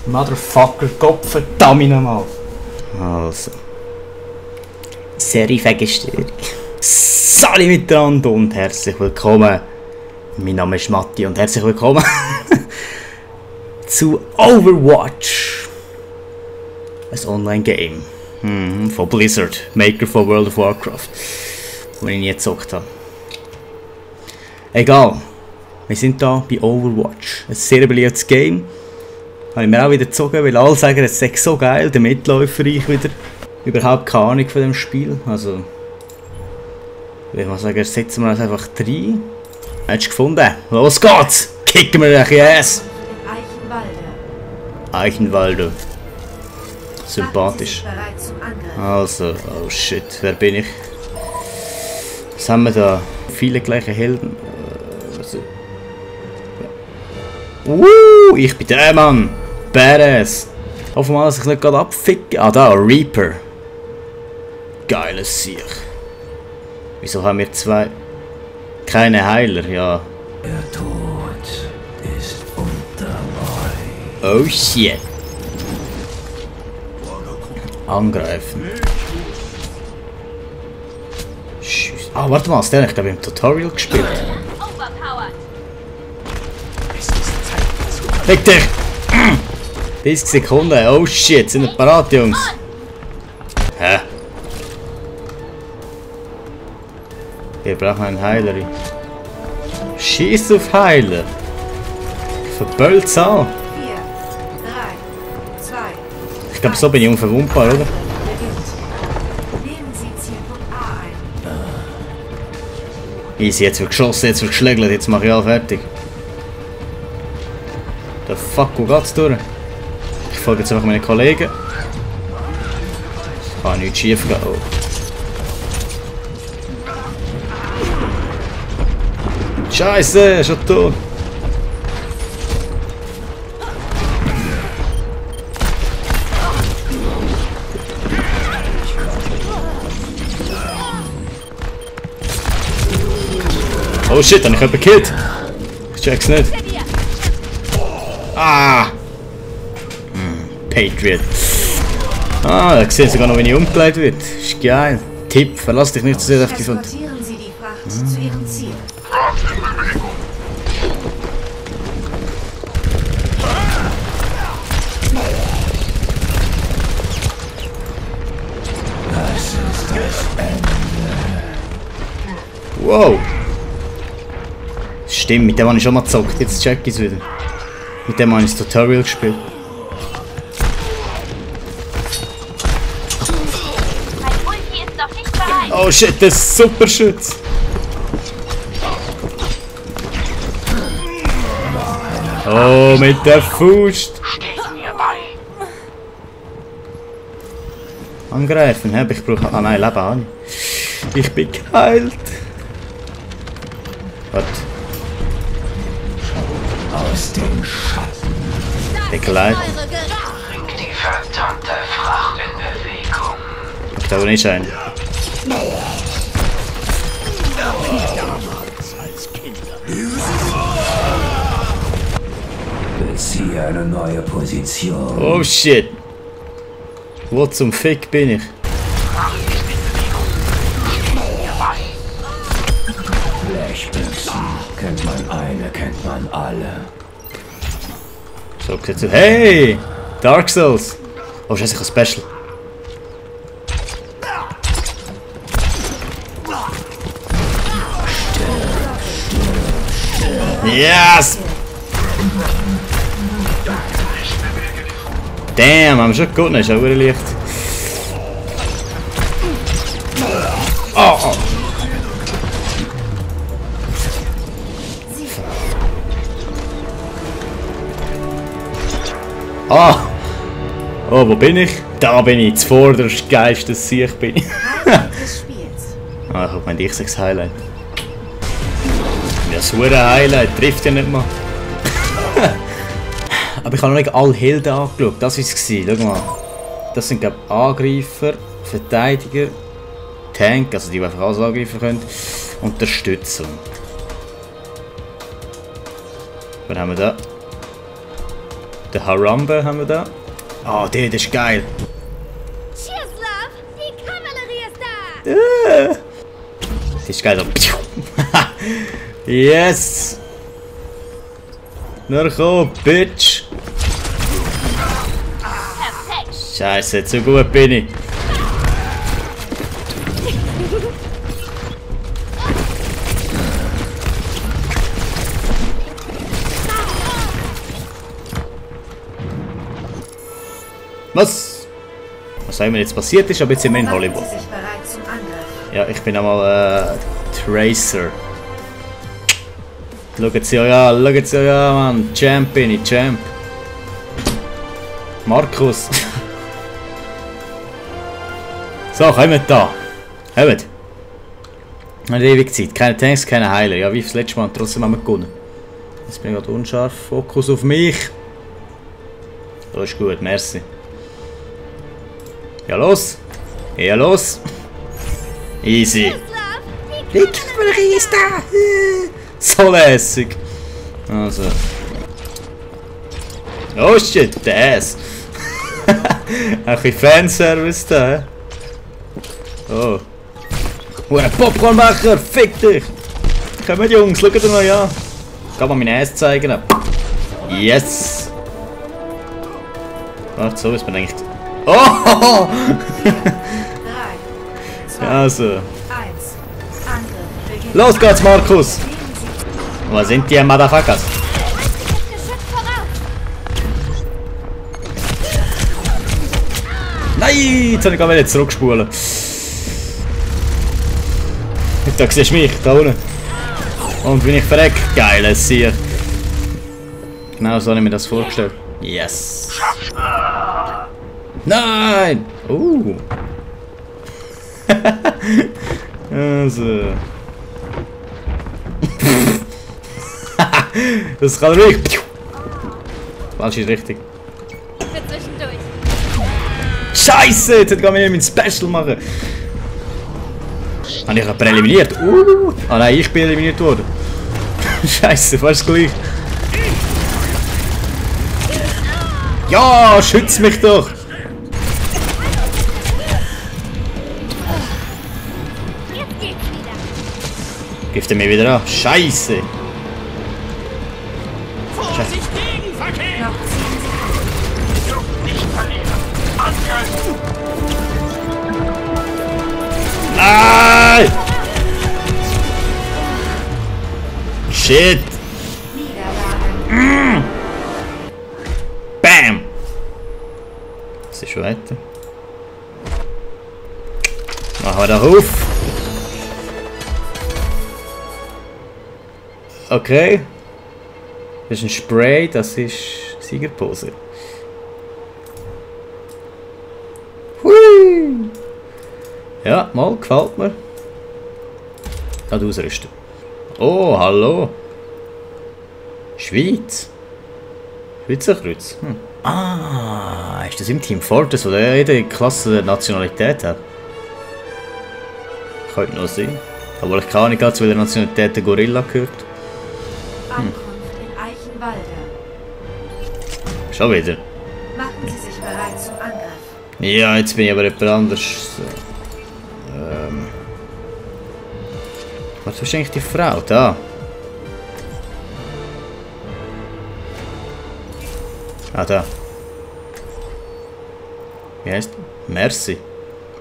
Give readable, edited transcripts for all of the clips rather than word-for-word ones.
Motherfucker, Gott verdammt nochmal. Also. Serifenstörung. Salut miteinander und herzlich willkommen. Mein Name ist Matti und herzlich willkommen zu Overwatch. Ein Online-Game von Blizzard, Maker von World of Warcraft, das ich nie gezockt habe. Egal, wir sind hier bei Overwatch. Ein sehr beliebtes Game. Habe ich mir auch wieder gezogen, weil alle sagen, es sei so geil, der Mitläufer ich wieder. Überhaupt keine Ahnung von dem Spiel. Also, ich muss sagen, setzen wir uns einfach rein. Hast du gefunden? Los geht's! Kicken wir euch Ass! Eichenwalde. Sympathisch. Also, oh shit, wer bin ich? Was haben wir da? Viele gleiche Helden. Ich bin der Mann! Badass! Hoffen wir mal, dass ich nicht gerade abficke. Ah, da, Reaper. Geiles Sieg. Wieso haben wir zwei? Keine Heiler, ja. Der Tod ist dabei. Oh shit. Angreifen. Scheiße. Ah, warte mal, ich glaube im Tutorial gespielt. Fick dich! 30 Sekunden, oh shit, sind wir parat, Jungs? Hä? Wir brauchen einen Heiler. Schieß auf Heiler! Verböllt's an! 4, 3, 2. Ich glaube, so bin ich unverwundbar, oder? Nehmen Sie Zielpunkt A ein. Easy, jetzt wird geschossen, jetzt wird geschlägelt, jetzt mache ich alles fertig. Der fuck, wo geht's durch? Ich folge jetzt einfach meinen Kollegen. Es kann nichts schief gehen. Oh. Scheiße, schon tot. Oh shit, dann habe ich jemanden gekillt. Ich check's nicht. Ah! Patriot. Ah, da sehen Sie sogar noch, wenn ich umgelegt wird. Ist geil. Tipp, verlass dich nicht zu sehr auf die Sonne. Transportieren Sie die Fracht zu Ihrem Ziel. Das ist das Ende. Wow! Stimmt, mit dem habe ich schon mal gezockt. Jetzt check ich es wieder. Mit dem habe ich das Tutorial gespielt. Oh shit, das ist super Schütz! Oh, mit der Faust! Angreifen, hä? Ich brauche. Ah nein, Leben habe ich. Ich bin geheilt! Warte. Aus den Schatten. Begleiten. Bring die verdammte Fracht in Bewegung. Ich glaube nicht ein. Beziehe eine neue Position. Oh shit! Wo zum Fick bin ich? Blechbüchsen. Kennt man eine, kennt man alle. So, jetzt. Hey! Dark Souls! Oh scheiße, ich habe Special. Yes! Damn, haben wir schon gut, ist auch leicht. Oh, oh. Ah! Oh, wo bin ich? Da bin ich, zuvorderst geilstes Sieg bin ich. Des Spiels. Ah, ich hab mein X6 Highlight. Ja, das hure Highlight trifft ja nicht mal. Aber ich habe noch nicht alle Helden angeschaut, das war es. Schau mal. Das sind, glaube ich, Angreifer, Verteidiger, Tank, also die einfach alles angreifen können, den Harambe haben wir da. Ah, oh, der ist geil. Cheers, Love! Die Kavallerie ist da! Das ist geil. Yes! Na komm, Bitch! Perfekt! Scheiße, zu gut bin ich. Was? Was auch immer jetzt passiert ist, aber jetzt sind wir in Hollywood. Machen Sie sich bereit zum Angriff. Ja, ich bin einmal Tracer. Schaut sie euch an, Mann. Champ bin ich, Champ. Markus. So, kommt da. Kommt. Eine ewige Zeit. Keine Tanks, keine Heiler. Ja, wie das letzte Mal. Trotzdem haben wir gewonnen. Jetzt bin ich gerade unscharf. Fokus auf mich. Das ist gut, merci. Ja, los. Ja, los. Easy. Cheers, Love! Die Kavallerie ist da. So lässig. Also. Oh shit, der Ass. Ein bisschen Fanservice da, hä? Oh. Ein Popcornmacher, fick dich! Kommt Jungs, schaut dir mal an. Ich kann mal meinen Ass zeigen. Yes! Warte, so ist man eigentlich. Oh! 3, 2, Also. 1. Angriff beginnt. Los geht's, Markus! Nehmen Sie Wo sind die Motherfuckers? Geschütz voraus! Nein! Jetzt soll ich gar wieder zurückspulen. Da siehst du mich, da unten. Und bin ich verreckt. Geiles Sieg. Genau so habe ich mir das vorgestellt. Yes! Nein! Also. Das kann ruhig. Falsch ist richtig. Für zwischendurch. Scheiße! Jetzt kann ich nicht mein Special machen. Habe ich jemanden eliminiert? Ah nein, ich bin eliminiert worden. Scheiße, fast gleich. Ja, schütz mich doch! Jetzt geht's wieder. Gibt er mir wieder an? Scheiße! Vorsicht, Gegenverkehr! noch 10 Sekunden. Nicht verlieren! Angriff! Nein! Shit! Niederlage. Bam! Was ist weiter? Machen wir da auf. Okay. Das ist ein Spray, das ist Siegerpose. Hui! Ja, mal, gefällt mir. Gerade ausrüsten. Oh, hallo! Schweiz! Schweizer Kreuz. Ah, ist das im Team Fortress, wo jede Klasse Nationalität hat? Könnte noch sein. Aber ich kann nicht ganz, weil der Nationalität der Gorilla gehört. Ankunft in Eichenwalde. Schon wieder. Machen Sie sich bereit zum Angriff. Ja, jetzt bin ich aber jemand anders. So. Was ist eigentlich die Frau? Da. Ah, da. Wie heißt die? Merci.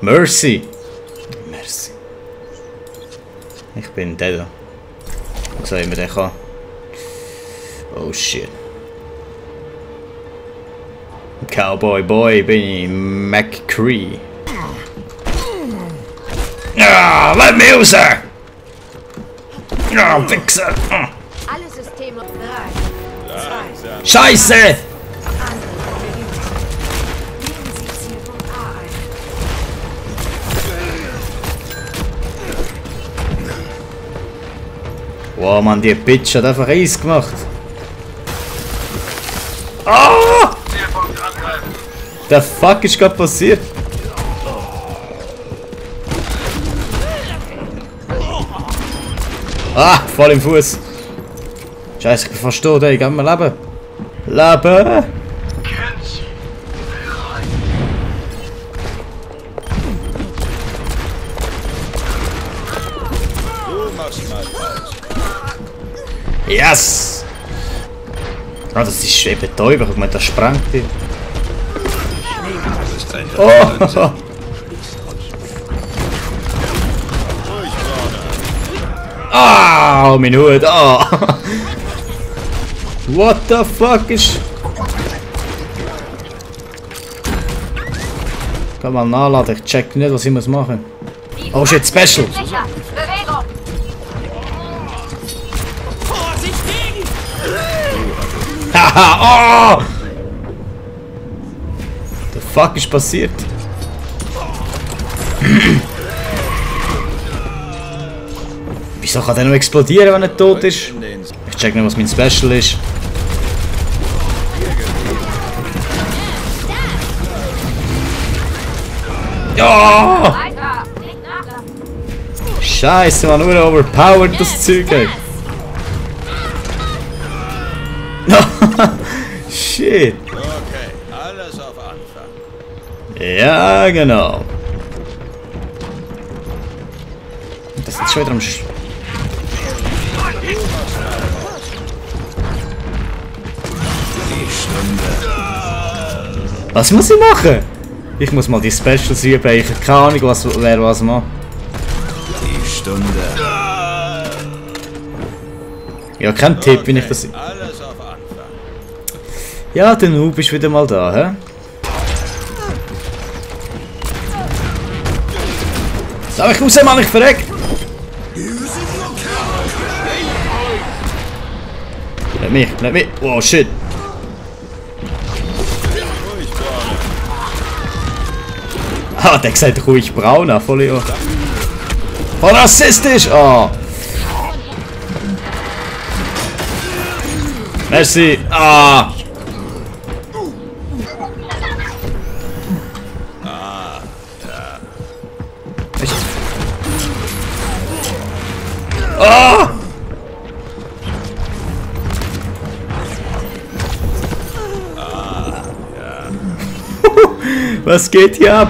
Mercy. Merci. Ich bin der da. Was soll ich mir den kann? Oh shit. Cowboy Boy bin ich. McCree. Ah, let me raus! Ah, Wichser! Ah. Alle Systeme. 3, 2, Scheiße! Angriff beginnt. Nehmen Sie Zielpunkt A ein. Wow, Mann, die Bitch hat einfach Eis gemacht. Ah! Der Fuck ist gerade passiert? Ah, voll im Fuß. Scheiße, ich bin fast tot, ey. Gib mir Leben. Leben! Yes! Ah, das ist eben Teufel, guck mal, das sprengt die. Oh! Ah, mein Hut, ah! What the fuck ist... Kann mal nachladen, ich check nicht, was ich muss machen. Oh shit, Special! Sicher. Bewegung. Vorsicht gegen! Haha, oh! The fuck ist passiert? Wieso kann der noch explodieren, wenn er tot ist? Ich check nicht, was mein Special ist. Ja! Weiter. Nicht nachlassen. Scheiße, man, nur overpowered das Zeug. Ey. Shit. Okay, alles auf Anfang. Ja, genau. Das ist schon wieder am Was muss ich machen? Ich muss mal die Specials üben. Ich habe keine Ahnung, wer was macht. Die Stunde. Ja, kein Tipp, wie ich das... Alles auf Anfang. Ja, der Noob ist wieder mal da, hä? Sag ich raus, Mann, ich verreck! Bleib mich! Oh, shit! Ah, der gesagt ruhig braun, voll ja. Oh, rassistisch! Oh! Merci! Ah! Echt? Ah! Was geht hier ab?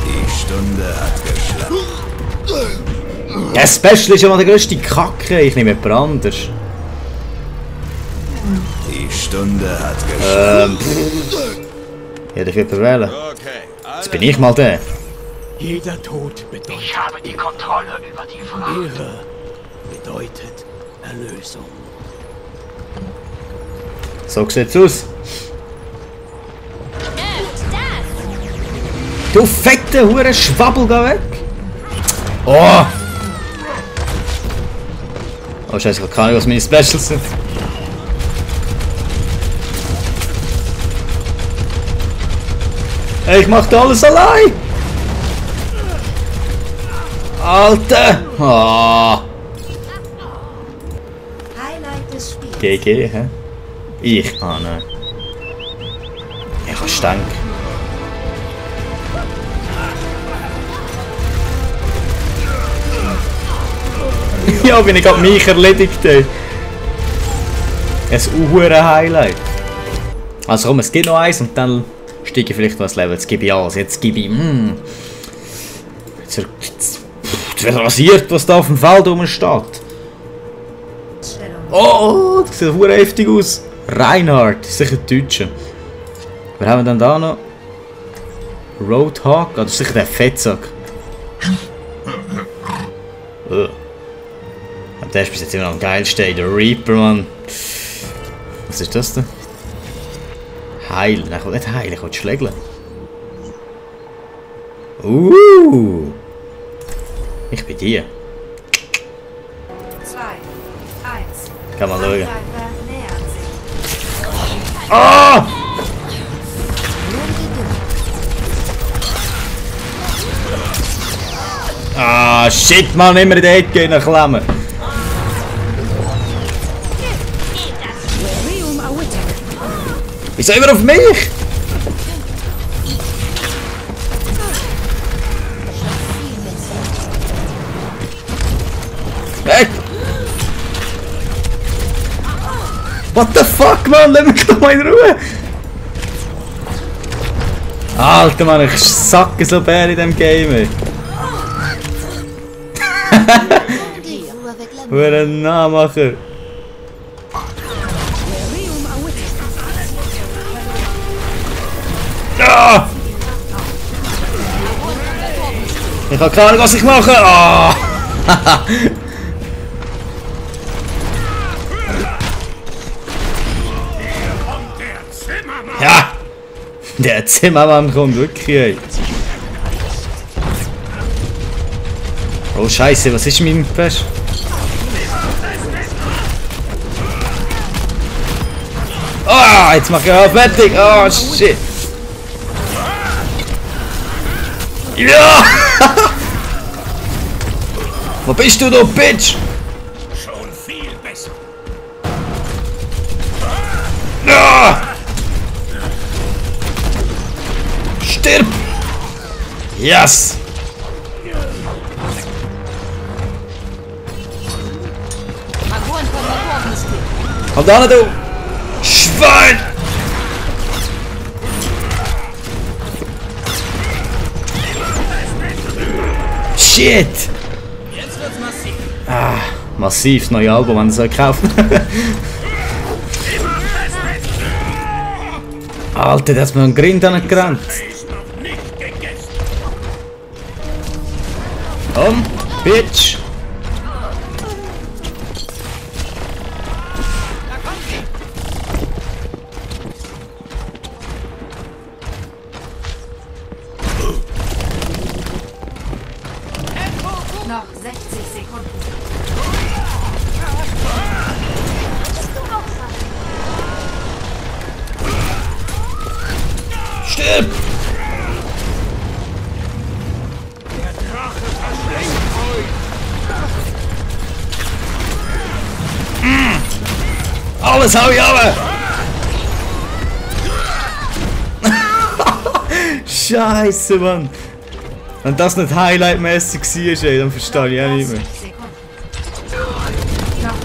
Die Stunde hat geschlagen. Der Special ist ja mal der größte Kacke. Ich nehme jemand anders. Die Stunde hat geschlagen. Ja, darf ich wählen? Okay, Jetzt bin ich mal der. Jeder Tod bedeutet Ich habe die Kontrolle über die Frage. Ehre, bedeutet Erlösung. So sieht's aus. Das. Du fette hure Schwabbel, geh weg! Oh! Oh scheiße, ich hab keine Ahnung, was meine Specials sind. Hey, ich mach da alles allein! Alter! Ah! Highlight des Spiels. GG, hä? Ich? Ah, nein. Ich hab Stank. Ja, bin ich grad mich erledigt, ey. Ein Uhren-Highlight. Also komm, es gibt noch eins und dann steige ich vielleicht noch ein Level. Jetzt gebe ich alles. Jetzt gebe ich... Jetzt wird rasiert, was da auf dem Feld rumsteht. Oh, das sieht verdammt heftig aus. Reinhard, sicher Deutscher. Wir haben dann da noch... Roadhog, oh, das ist sicher der Fettsack. Der ist bis jetzt immer noch am geilsten, der Reaper, Mann. Was ist das denn? Heil. Nein, ich will nicht heilen, ich will schlägeln. Ich bin die. 2, 1. Kann mal schauen. Angreifer nähern sich. Ah! Ah, shit, Mann, immer in die Ecke klemmen. Wieso immer auf mich? Weg! What the fuck, Mann? Lass mich doch mal in Ruhe! Alter, Mann, ich sacke so bär in dem Game, ey. Rendez-vous avec la Wer ein Nahmacher. Ah! Ich habe keine Ahnung, was ich mache. Ah! Ja! Der Zimmermann kommt wirklich, ey. Oh Scheiße, was ist mit dem Fest? Ah, jetzt mach ich auch fertig. Oh shit. Ja! Wo bist du, du Bitch? Schon viel besser. Ah! Stirb! Yes! Komm da, du! Schwein! Shit! Jetzt wird's massiv. Ah, massiv, das neue Album, man soll kaufen. Alter, der hat mir einen Grind angerannt. Ist noch nicht gegessen. Komm, Bitch! noch 60 Sekunden. Stirb! Alles hau ich runter! Scheiße, Mann! Wenn das nicht highlightmäßig war, ey, dann verstehe ich auch nicht mehr.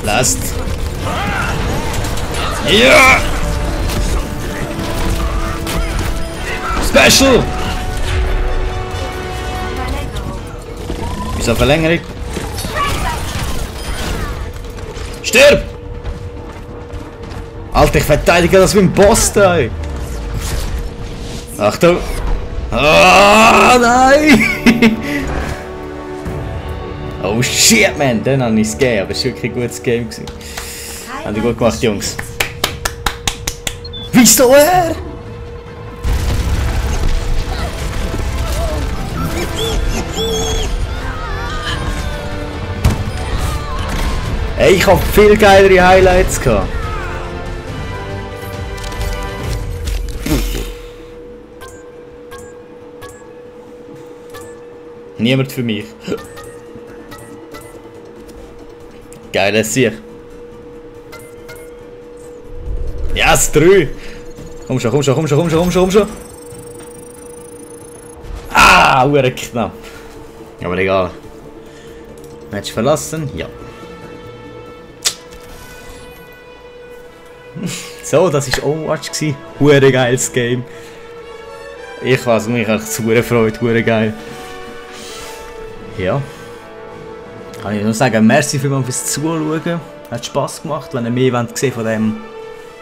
Last. Ja! Special! Wieso Verlängerung? Stirb! Alter, ich verteidige das wie ein Boss da, ey. Achtung! Oh nein! Oh shit, man! Dann habe ich es gegeben, aber es war wirklich ein gutes Game. Habt ihr gut gemacht, Jungs. Wieso er? Ey, ich hab viel geilere Highlights gehabt. Niemand für mich. Geiles Sieg. Ja, yes, 3. Komm schon, komm schon, komm schon, komm schon, komm schon, komm schon. Ah, hure knapp. Aber egal. Match verlassen? Ja. So, das war Overwatch. Hure geiles Game. Ich weiß mich echt zu Freude, hure geil. Ja. Kann ich nur sagen, merci fürs Zuschauen. Hat Spass gemacht. Wenn ihr mehr wollt sehen von dem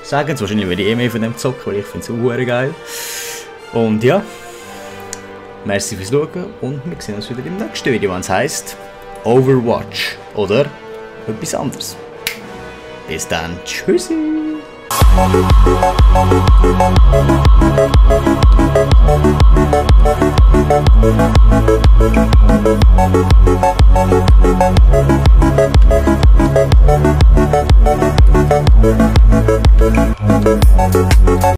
sagen, wahrscheinlich würde ich eh mehr von dem zocken, weil ich finde es auch geil. Und ja. Merci fürs Schauen und wir sehen uns wieder im nächsten Video, wenn es heisst Overwatch oder etwas anderes. Bis dann. Tschüssi.